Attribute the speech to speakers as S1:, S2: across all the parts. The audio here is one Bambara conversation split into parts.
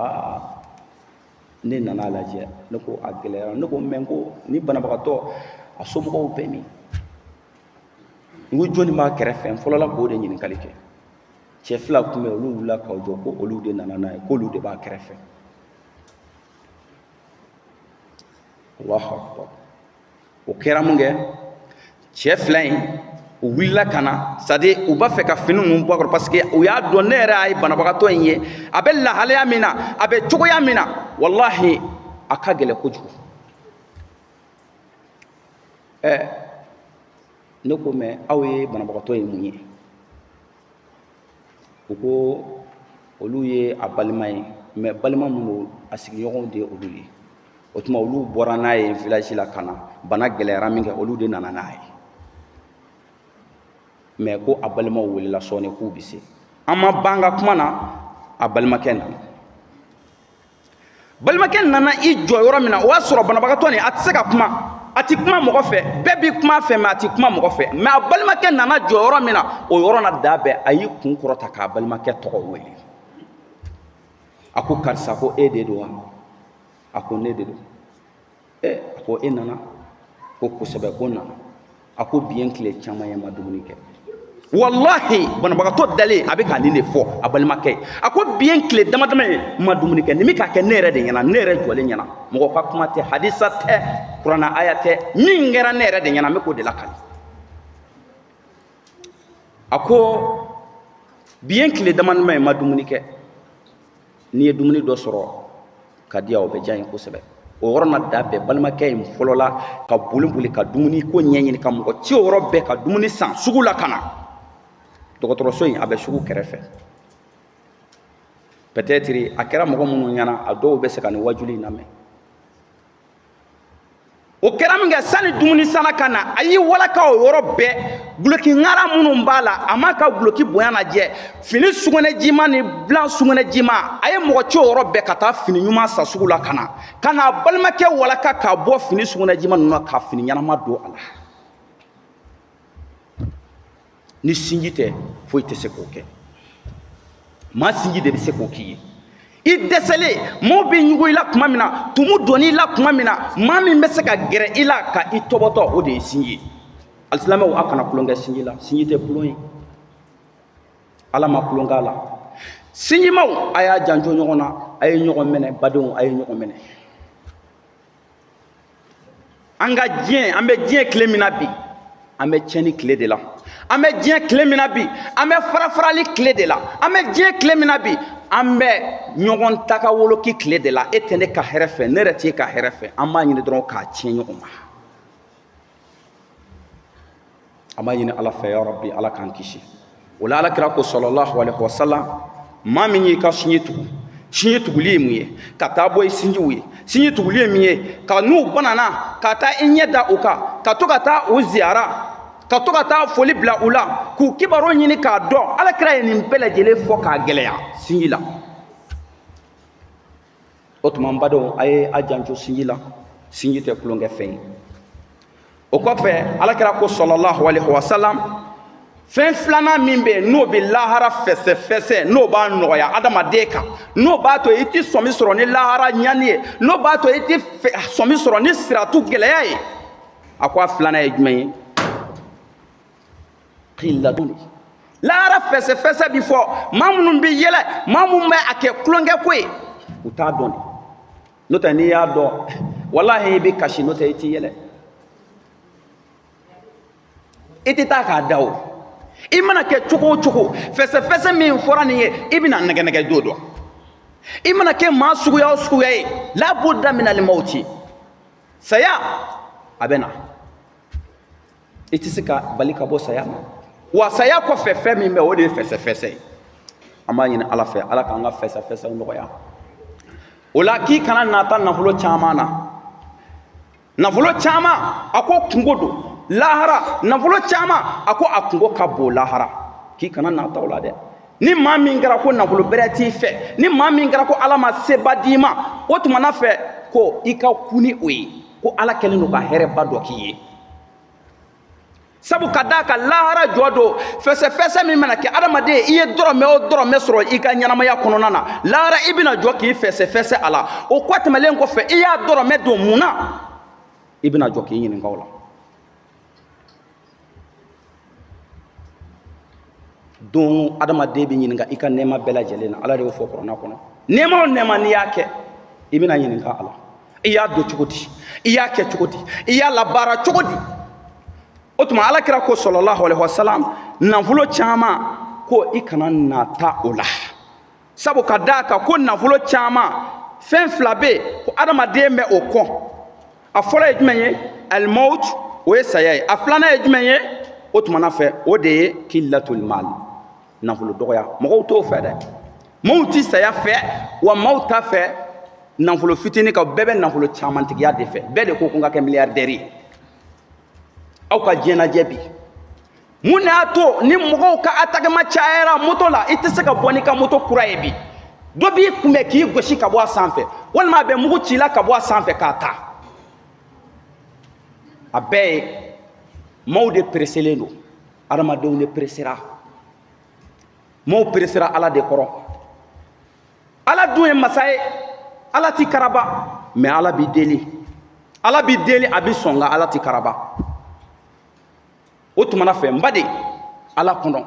S1: Aa, ne nana a lajɛ, ne ko a gɛlɛyara. Ne ko mɛ, n ko ni banabagatɔ a somɔgɔw bɛ min? N ko jɔnni b'a kɛrɛfɛ? N fɔlɔla k'o de ɲininkali kɛ. Cɛ fila tun bɛ, olu wulila ka jɔ ko olu de nana n'a ye, k'olu de b'a kɛrɛfɛ. Allahu akbar. O kɛra mun kɛ, cɛ fila in u wulila ka na, c'est à dire u b'a fɛ ka fini ninnu bɔ a kɔrɔ, parce que u y'a dɔn ne yɛrɛ y'a ye banabagatɔ in ye, a bɛ lahalaya min na, a bɛ cogoya min na, walahi a ka gɛlɛn kojugu. Ne ko mɛ aw ye banabagatɔ ye mun ye? U ko olu ye a balima ye, mɛ balima min don, a sigiɲɔgɔnw de ye olu ye. O tuma olu bɔra n'a ye village la ka na, bana gɛlɛyara min kɛ, olu de nana n'a ye. Mɛ ko a balimaw welela sɔɔni k'u bɛ se. An ma ban ka kuma na, a balimakɛ nana. Balimakɛ nana i jɔ yɔrɔ min na, o y'a sɔrɔ banabagatɔ nin a tɛ se ka kuma, a tɛ kuma mɔgɔ fɛ, bɛɛ b'i kuma a fɛ, mɛ a tɛ kuma mɔgɔ fɛ. Mɛ a balimakɛ nana jɔ yɔrɔ min na, o yɔrɔ na da bɛɛ, a y'i kun kɔrɔta k'a balimakɛ tɔgɔ wele. A ko karisa, ko e de don wa? A ko ne de don. A ko e nana? Ko kosɛbɛ, ko nana. A ko bi ye n tile caman ye n ma dumuni kɛ. Walahi banabagatɔ dalen a bɛ ka nin de fɔ a balimakɛ ye. A ko bi ye n tile dama dama ye n ma dumuni kɛ. Nin bɛ ka kɛ ne yɛrɛ de ɲɛna, ne yɛrɛ jɔlen ɲɛna. Mɔgɔ ka kuma tɛ, hadisa tɛ, kuranna aya tɛ, min kɛra ne yɛrɛ de ɲɛna, n bɛ k'o de lakali. A ko bi ye n tile dama dama ye n ma dumuni kɛ. N'i ye dumuni dɔ sɔrɔ ka di yan, o bɛ diya n ye kosɛbɛ. O yɔrɔ na da bɛɛ, balimakɛ in fɔlɔla ka boli boli ka dumuni ko ɲɛɲini, ka mɔgɔ ci o yɔrɔ bɛɛ ka dumuni san sugu la ka na. Dɔgɔtɔrɔso in a bɛ sugu kɛrɛfɛ. Peut-être a kɛra mɔgɔ minnu ɲɛna, a dɔw bɛ se ka nin wajuli in lamɛn. O kɛra min kɛ, sani dumuni sanna ka na, a y'i walaka o yɔrɔ bɛɛ. Guloki ŋara minnu b'a la, a m'a ka guloki bonya lajɛ, fini sugunɛjima ni bilan sugunɛjima, a ye mɔgɔ ci o yɔrɔ bɛɛ ka taa fini ɲuman san sugu la ka na, ka na balimakɛ walaka k'a bɔ fini sugunɛjima ninnu na, ka fini ɲɛnama don a la. Ni sinji tɛ, foyi tɛ se k'o kɛ. Maa sinji de bɛ se k'o k'i ye. I dɛsɛlen, maaw bɛ ɲugu i la tuma min na, tumu donn'i la tuma min na, maa min bɛ se ka gɛrɛ i la ka i tɔbɔtɔ, o de ye sinji ye. Alisilamɛw, aw kana tulon kɛ sinji la. Sinji tɛ tulon ye, Ala ma tulon k'a la. Sinjimaw, a y'a janto ɲɔgɔn na, a ye ɲɔgɔn minɛ. Badenw, a ye ɲɔgɔn minɛ. An ka diɲɛ, an bɛ diɲɛ tile min na bi, an bɛ tiɲɛni tile de la. An bɛ diɲɛ tile min na bi, an bɛ farafarali tile de la. An bɛ diɲɛ tile min na bi, an bɛ ɲɔgɔn tagawoloki tile de la. E tɛ ne ka hɛrɛ fɛ, ne yɛrɛ t'e ka hɛrɛ fɛ. An b'a ɲini dɔrɔn k'a tiɲɛ ɲɔgɔn ma. An b'a ɲini Ala fɛ, ya Rabbi, Ala k'an kisi o la. Ala kira ko sallallahu alaihi wasallam, maa min y'i ka sinji tugu, sinji tuguli ye mun ye? Ka taa bɔ i sinjiw ye. Sinji tuguli ye min ye, ka n'u banana ka taa i ɲɛ da u kan, ka to ka taa u ziyara, ka to ka taa foli bila u la, k'u kibaru ɲini k'a dɔn. Ala kira ye nin bɛɛ lajɛlen fɔ k'a gɛlɛya sinji la. O tuma n badenw, a ye a janto sinji la. Sinji tɛ tulonkɛ fɛn ye. O kɔfɛ, ala kira ko sallallahu alaihi wasallam, fɛn filanan min bɛ yen n'o bɛ lahara fɛsɛfɛsɛ, n'o b'a nɔgɔya adamaden kan, n'o b'a to i tɛ sɔmi sɔrɔ ni lahara ɲani ye, n'o b'a to i tɛ sɔmi sɔrɔ ni siratu gɛlɛya ye, a ko a filanan ye jumɛn ye? Qillatun. Lahara fɛsɛfɛsɛ bi fɔ maa minnu bɛ yɛlɛ, maa minnu bɛ a kɛ tulonkɛ ko ye, u t'a dɔn de. N'o tɛ, n'i y'a dɔn, walahi i bɛ kasi. N'o tɛ, i t'i yɛlɛ, i tɛ taa k'a da. O i mana kɛ cogo o cogo, fɛsɛfɛsɛ min fɔra nin ye, i bɛna nɛgɛ nɛgɛ don dɔ. I mana kɛ maa suguya o suguya ye, labudda minal mawti, saya a bɛ na, i tɛ se ka bali ka bɔ saya ma. Wa saya kɔfɛ, fɛn min bɛ, o de ye fɛsɛfɛsɛ ye. An b'a ɲini Ala fɛ, Ala k'an ka fɛsɛfɛsɛw nɔgɔya. O la, k'i kana nata nafolo caman na. Nafolo caman, a ko kungo don lahara. Nafolo caman, a ko a kungo ka bon lahara. K'i kana nata o la dɛ. Ni maa min kɛra ko nafolo bɛrɛ t'i fɛ, ni maa min kɛra ko Ala ma seba d'i ma, o tuma na fɛ ko i ka kun ni o ye, ko Ala kɛlen don ka hɛrɛba dɔ k'i ye. Sabu ka d'a kan lahara jɔ don, fɛsɛfɛsɛ min mana kɛ adamaden, i ye dɔrɔmɛ o dɔrɔmɛ sɔrɔ i ka ɲɛnamaya kɔnɔna na, lahara i bɛna jɔ k'i fɛsɛfɛsɛ a la. O kɔ tɛmɛlen kɔfɛ, i y'a dɔrɔmɛ don mun na, i bɛna jɔ k'i ɲininka o la. Don adamaden bɛ ɲininka i ka nɛɛma bɛɛ lajɛlen na. Ala de y'o fɔ kuranɛ kɔnɔ. Nɛɛma o nɛɛma n'i y'a kɛ, i bɛna ɲininka a la. I y'a don cogo di? I y'a kɛ cogo di? I y'a labaara cogo di? O tuma ala kira ko sɔlɔlahu alaihi wasalam, nafolo caman ko i kana nata o la, sabu ka d'a kan ko nafolo caman, fɛn fila bɛ yen ko adamaden bɛ o kɔn. A fɔlɔ ye jumɛn ye? Almaut, o ye saya ye. A filanan ye jumɛn ye? O tuma na fɛ, o de ye killatul mal, nafolo dɔgɔya. Mɔgɔw t'o fɛ dɛ, maaw ti saya fɛ, wa maaw t'a fɛ nafolo fitinin kan. Bɛɛ bɛ nafolo camantigiya de fɛ. Bɛɛ de ko ko n ka kɛ milliardaire ye. Aw ka diɲɛ lajɛ bi, mun de y'a to ni mɔgɔw ka attaquement cayara moto la? I tɛ se ka bɔ n'i ka moto kura ye bi, dɔ b'i kunbɛn k'i gosi ka bɔ a sanfɛ, walima a bɛ mugu ci i la ka bɔ a sanfɛ k'a ta. A bɛɛ ye maaw de pereselen don, adamadenw de peresera, maaw peresera Ala de kɔrɔ. Ala dun ye masa ye, Ala ti karaba, mais Ala b'i deli, Ala b'i deli, a b'i sɔn, nka Ala ti karaba. O tuma na fɛ, n baden Ala kɔnɔ,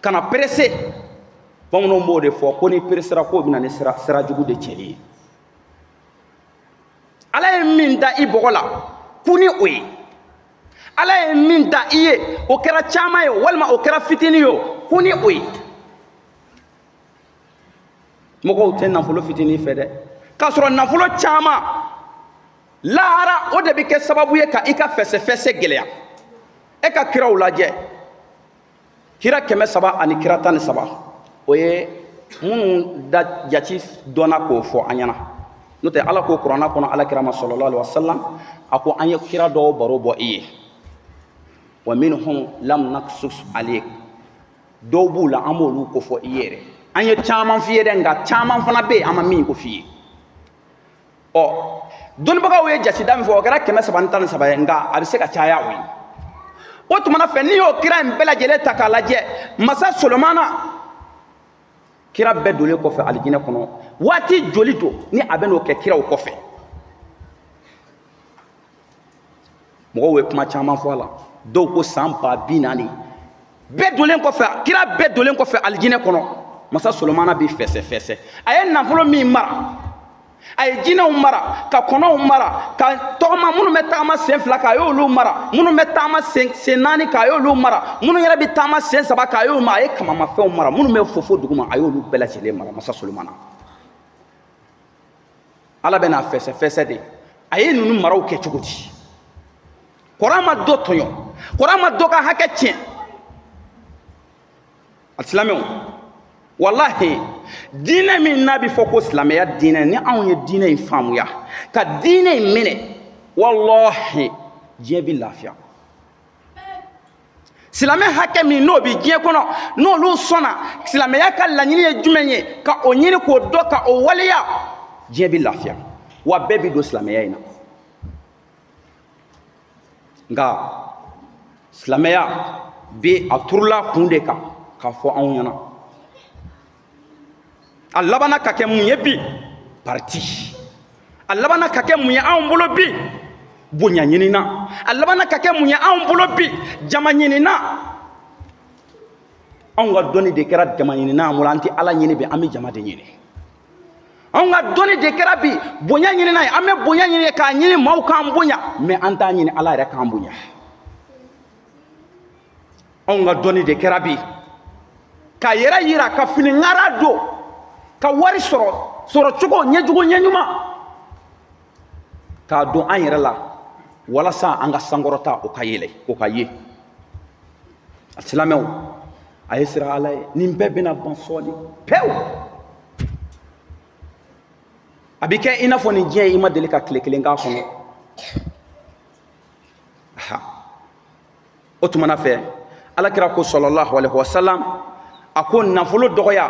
S1: kana perese. Bamananw b'o de fɔ ko n'i peresera, k'o bɛ na ni sira jugu de cɛli ye. Ala ye min da i bɔgɔ la, kun ni o ye. Ala ye min da i ye, o kɛra caman ye walima o kɛra fitinin ye, o kun ni o ye. Mɔgɔw tɛ nafolo fitinin fɛ dɛ, k'a sɔrɔ nafolo caman lahara, o de bɛ kɛ sababu ye ka i ka fɛsɛfɛsɛ gɛlɛya. E ka kiraw lajɛ, kira 300 ani kira 13, o ye minnu da jati dɔnna k'o fɔ an ɲɛna. N'o tɛ, Ala ko kuranna kɔnɔ ala kira ma sɔlɔlɔhu alaihi wasallam, a ko an ye kira dɔw baro bɔ i ye, wa minhum lam naqsus alayk, dɔw b'u la an b'olu ko fɔ i ye yɛrɛ. An ye caman f'i ye dɛ, nka caman fana bɛ yen an ma min ko f'i ye. Ɔ, dɔnnibagaw ye jatida min fɔ, o kɛra 313 ye, nka a bɛ se ka caya o ye. O tuma na fɛ, n'i y'o kira in bɛɛ lajɛlen ta k'a lajɛ, masa Solomana, kira bɛɛ donlen kɔfɛ alijinɛ kɔnɔ, waati joli don ni a bɛ n'o kɛ kiraw kɔfɛ? Mɔgɔw ye kuma caman fɔ a la. Dɔw ko san 40000. Bɛɛ donlen kɔfɛ, kira bɛɛ donlen kɔfɛ alijinɛ kɔnɔ, masa Solomana bɛ fɛsɛfɛsɛ. A ye nafolo min mara, a ye jinɛw mara, ka kɔnɔw mara, ka tɔgɔma minnu bɛ tagama sen fila kan, a y'olu mara, minnu bɛ taama sen naani kan, a y'olu mara, minnu yɛrɛ bɛ taama sen saba kan, a y'olu mara, a ye kamamafɛnw mara, minnu bɛ fofo duguma, a y'olu bɛɛ lajɛlen mara. Masa Solomana, Ala bɛ n'a fɛsɛfɛsɛ de. A ye ninnu maraw kɛ cogo di? Kɔrɔ ma dɔ tɔɲɔ, kɔrɔ ma dɔ ka hakɛ tiɲɛ. Alisilamɛw, walahi, diinɛ min n'a bɛ fɔ ko silamɛya diinɛ, ni anw ye diinɛ in faamuya ka diinɛ in minɛ, walahi, diɲɛ bɛ lafiya. Silamɛ hakɛ min n'o bɛ diɲɛ kɔnɔ, n'olu sɔnna silamɛya ka laɲini ye jumɛn ye, ka o ɲini k'o dɔn, ka o waleya, diɲɛ bɛ lafiya, wa bɛɛ bɛ don silamɛya in na. Nka silamɛya bɛ a turula kun de kan k'a fɔ anw ɲɛna. A labanna ka kɛ mun ye bi? Parti. A labanna ka kɛ mun ye anw bolo bi? Bonya ɲinina. A labanna ka kɛ mun ye anw bolo bi? Jama ɲinina. Anw ka dɔnni de kɛra jama ɲinina an bolo. An tɛ Ala ɲini bi, an bɛ jama de ɲini. Anw ka dɔnni de kɛra bi bonya ɲinina ye. An bɛ bonya ɲini k'a ɲini maaw k'an bonya, mais an t'a ɲini Ala yɛrɛ k'an bonya. Anw ka dɔnni de kɛra bi k'a yɛrɛ yira, ka fini ŋara don, ka wari sɔrɔ sɔrɔ cogo ɲɛjugu ɲɛɲuman, k'a don an yɛrɛ la walasa an ka sankɔrɔta, o ka yɛlɛ, o ka ye. Silamɛw, a ye siran Ala ye. Nin bɛɛ bɛna ban sɔɔni pewu. A bɛ kɛ i n'a fɔ nin diɲɛ i ma deli ka tile kelen k'a kɔnɔ. Ha, o tuma na fɛ, alakira ko sɔlɔlahu alaihi wasalam, a ko nafolo dɔgɔya,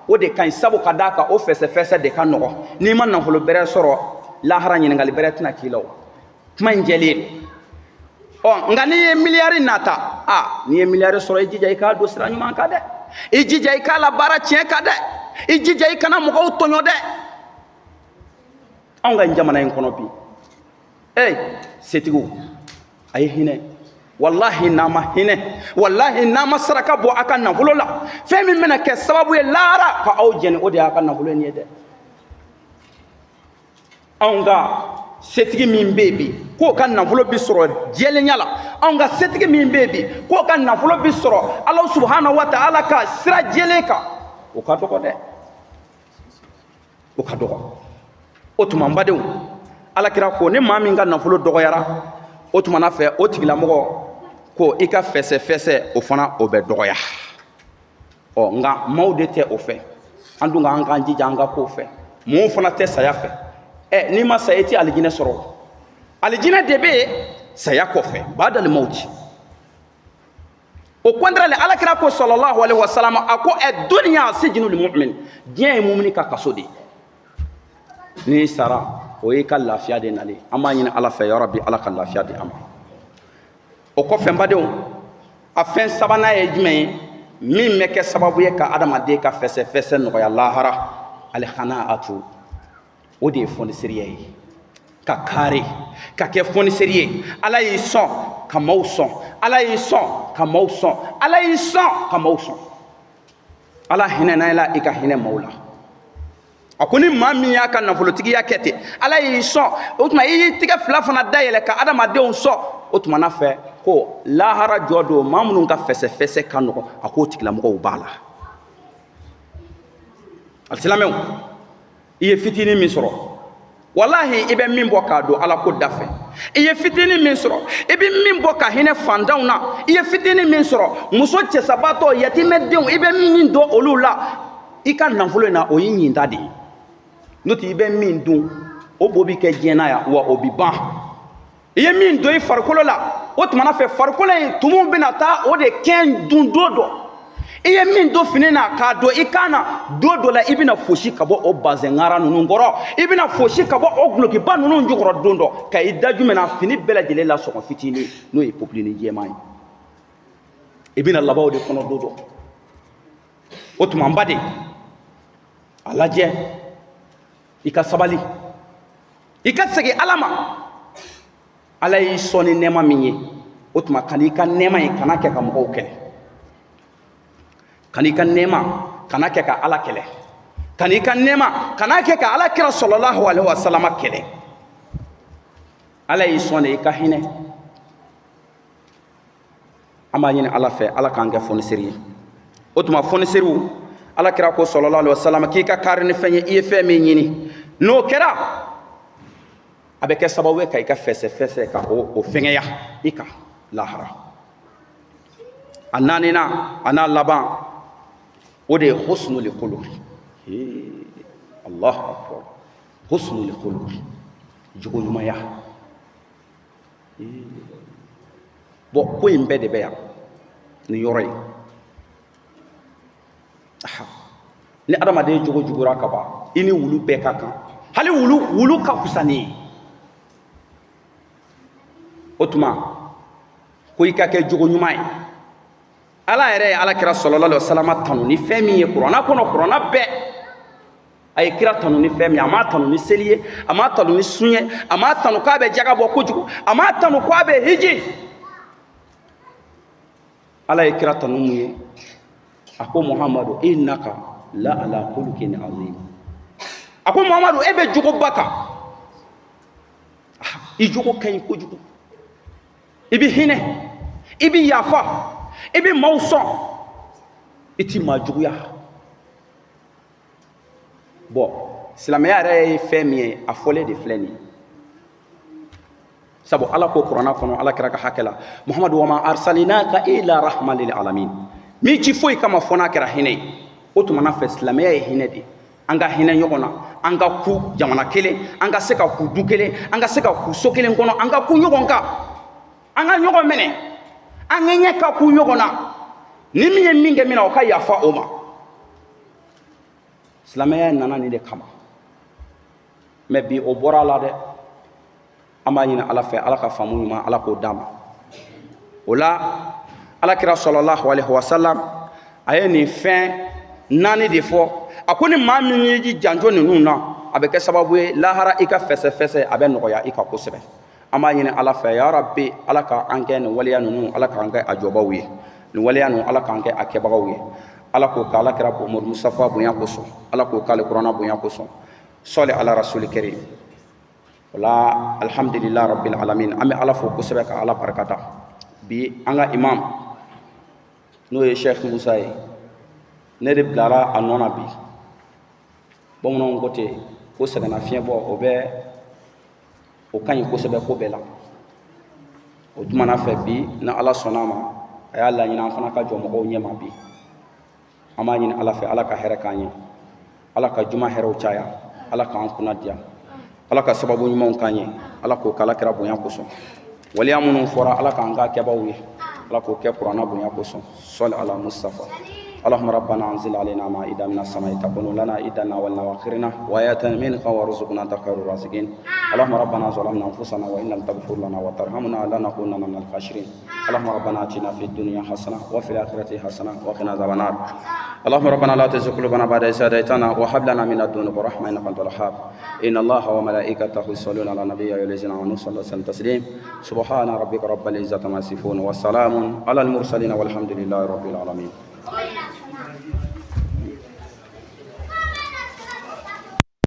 S1: o de ka ɲi, sabu ka d'a kan o fɛsɛfɛsɛ de ka nɔgɔ. N'i ma nafolo bɛrɛ sɔrɔ, lahara ɲininkali bɛrɛ tɛna k'i la. O kuma in jɛlen don. Ɔ, nka n'i ye miliyari nata, a n'i ye miliyari sɔrɔ, i jija i k'a don sira ɲuman kan dɛ, i jija i k'a labaara tiɲɛ kan dɛ, i jija i kana mɔgɔw tɔɲɔ dɛ. Anw ka jamana in kɔnɔ bi, ee, setigiw, a ye hinɛ. Walahi n'a ma hinɛ, walahi n'a ma saraka bɔ a ka nafolo la, fɛn min bɛna kɛ sababu ye lahara ka aw jɛni, o de y'a ka nafolo in ye dɛ. Anw ka setigi min bɛ yen bi k'o ka nafolo bi sɔrɔ jɛlenya la, anw ka setigi min bɛ yen bi k'o ka nafolo bi sɔrɔ Ala subahana wa taala ka sira jɛlen kan, o ka dɔgɔ dɛ, o ka dɔgɔ. O tuma n badenw, Alakira ko ni maa min ka nafolo dɔgɔyara, o tuma na fɛ o tigilamɔgɔ ko i ka fɛsɛfɛsɛ o fana o bɛ dɔgɔya. Ɔ, nka maaw de tɛ o fɛ. An dun ka an k'an jija an ka kow fɛ. Mɔgɔw fana tɛ saya fɛ. Ɛ, n'i ma saya, i tɛ alijinɛ sɔrɔ. Alijinɛ de bɛ yen saya kɔfɛ, badali mawuti. Au contraire, Alakira ko sallallahu alaihi wasallam, a ko ɛ duniya sijinu lil mu'min, diɲɛ ye mumini ka kaso de ye. N'i sara, o y'i ka lafiya de nalen. An b'a ɲini Ala fɛ, ya Rabbi, Ala ka lafiya di an ma. O kɔfɛ, n badenw, a fɛn sabanan ye jumɛn ye min bɛ kɛ sababu ye ka adamaden ka fɛsɛfɛsɛ nɔgɔya lahara? Alikanaatu, o de ye fɔniseriya ye, ka kaari ka kɛ fɔniseri ye. Ala y'i sɔn ka maaw sɔn, Ala y'i sɔn ka maaw sɔn, Ala y'i sɔn ka maaw sɔn. Ala hinɛna i la, i ka hinɛ maaw la. A ko ni maa min y'a ka nafolotigiya kɛ ten, Ala y'i sɔn, o tuma i y'i tigɛ fila fana dayɛlɛ ka adamadenw sɔn, o tuma na fɛ ko lahara jɔ don, maa minnu ka fɛsɛfɛsɛ ka nɔgɔn, a k'o tigilamɔgɔw b'a la. Alisilamɛw, i ye fitinin min sɔrɔ, walahi i bɛ min bɔ k'a don Ala ko da fɛ, i ye fitinin min sɔrɔ, i bɛ min bɔ ka hinɛ fantanw na, i ye fitinin min sɔrɔ, muso cɛsabaatɔ, yatimɛdenw, i bɛ min don olu la i ka nafolo in na, o y'i ɲinta de ye. N'o tɛ, i bɛ min dun, o bo bɛ kɛ diɲɛ na yan, wa o bɛ ban. I ye min don i farikolo la, o tuma na fɛ farikolo in tumuw bɛna taa o de kɛn dun don dɔ. I ye min don fini na k'a don i kan na, don dɔ la i bɛna fosi ka bɔ o bazɛngara ninnu kɔrɔ, i bɛna fosi ka bɔ o gulokiba ninnu jukɔrɔ don dɔ, ka i da jumɛn na? Fini bɛɛ lajɛlen la sɔgɔn fitinin, n'o ye popilini jɛman ye, i bɛna laban o de kɔnɔ don dɔ. O tuma n baden, a lajɛ i ka sabali, i ka segin Ala ma. Ala y'i sɔn ni nɛɛma min ye, o tuma kan'i ka nɛɛma in kana kɛ ka mɔgɔw kɛlɛ, kan'i ka nɛɛma kana kɛ ka Ala kɛlɛ, kan'i ka nɛɛma kana kɛ ka Ala kira sallallahu alaihi wasallam kɛlɛ. Ala y'i sɔn de, i ka hinɛ. An b'a ɲini Ala fɛ, Ala k'an kɛ fɔniseri ye. O tuma fɔniseriw, Ala kira ko sallallahu alaihi wasallam k'i ka kaari ni fɛn ye, i ye fɛn min ɲini, n'o kɛra, a bɛ kɛ sababu ye ka i ka fɛsɛfɛsɛ ka o fɛngɛya i kan lahara. A naaninan, a n'a laban, o de ye husnul khuluqi. Allahu akbar, husnul khuluqi, jogo ɲumanya. Bɔn, ko in bɛɛ de bɛ yan nin yɔrɔ in. Ni adamaden jogo jugura ka ban, i ni wulu bɛɛ ka kan, hali wulu, wulu ka fisa ni ye. O tuma ko i ka kɛ jogo ɲuman ye. Ala yɛrɛ ye Ala kira sallallahu alaihi wasallam tanu ni fɛn min ye kuranna kɔnɔ, kuranna bɛɛ a ye kira tanu ni fɛn min ye, a m'a tanu ni seli ye, a m'a tanu ni sun ye, a m'a tanu k'a bɛ jaga bɔ kojugu, a m'a tanu k'a bɛ hiji. Ala ye kira tanu mun ye? A ko Muhamadu, innaka la ala khuluqin azim. A ko Muhamadu, e bɛ jogoba kan, i jogo ka ɲi kojugu, i bɛ hinɛ, i bɛ yafa, i bɛ maaw sɔn, i ti maa juguya. Bɔn, silamɛya yɛrɛ ye fɛn min ye, a fɔlen de filɛ nin ye. Sabu Ala ko kuranna kɔnɔ, Ala kira ka hakɛ la, Muhamadu, wama arsalinaka illa rahman lil alamin, min ci foyi kama fɔ n'a kɛra hinɛ ye. O tuma na fɛ, silamɛya ye hinɛ de ye. An ka hinɛ ɲɔgɔn na, an ka ku jamana kelen, an ka se ka ku du kelen, an ka se ka ku so kelen kɔnɔ, an ka ku ɲɔgɔn kan, an ka ɲɔgɔn minɛ, an ka ɲɛ ka ku ɲɔgɔn na. Ni min ye min kɛ min na, o ka yafa o ma. Silamɛya nana nin de kama. Mɛ bi o bɔra a la dɛ. An b'a ɲini Ala fɛ, Ala ka faamu ɲuman, Ala k'o d'a ma. O la Alakira sallallahu alaihi wasallam a ye nin fɛn naani de fɔ. A ko ni maa min y'i janto ninnu na, a bɛ kɛ sababu ye lahara i ka fɛsɛfɛsɛ a bɛ nɔgɔya i kan kosɛbɛ. An b'a ɲini Ala fɛ, ya Rabbi, Ala ka an kɛ nin waleya ninnu, Ala k'an kɛ a jɔbaw ye, nin waleya ninnu, Ala k'an kɛ a kɛbagaw ye. Ala k'o kɛ Ala kira Muhammadu Mustafa bonya kosɔn, Ala k'o kɛ Alikuranɛ bonya kosɔn. Sɔli ala rasuli karim. O la alhamdulillah rabbil alamin, an bɛ Ala fo kosɛbɛ ka Ala barikada. Bi an ka imam, n'o ye Sheikh Musa ye, ne de bilara a nɔ na bi. Bamananw ko ten ko sɛgɛnnafiɲɛ bɔ, o bɛ o ka ɲi kosɛbɛ ko bɛɛ la. O tumana fɛ bi, ni Ala sɔnna a ma, a y'a laɲini an fana ka jɔ mɔgɔw ɲɛma bi. An b'a ɲini Ala fɛ, Ala ka hɛrɛ k'an ye, Ala ka juma hɛrɛw caya, Ala k'an kunna diya, Ala ka sababu ɲumanw k'an ye, Ala k'o k'Ala kira bonya kosɔn. Waleya minnu fɔra, Ala k'an k'a kɛbaw ye, Ala k'o kɛ Kuranna bonya kosɔn. Sɔli ala Mustafa. اللهم ربنا انزل علينا مائدة من السماء تكون لنا عيدا لأولنا وآخرنا وآية منك وارزقنا انت خير الرازقين. اللهم ربنا ظلمنا انفسنا وان لم تغفر لنا وترحمنا لنكونن من الخاسرين. اللهم ربنا اتنا في الدنيا حسنه وفي الاخره حسنه وقنا عذاب النار. اللهم ربنا لا تزغ قلوبنا بعد إذ هديتنا وهب لنا من لدنك رحمة إنك أنت الوهاب. إن الله وملائكته يصلون على النبي يا أيها الذين آمنوا صلوا عليه وسلموا تسليما. سبحان ربك رب العزة عما يصفون وسلام على المرسلين والحمد لله رب العالمين.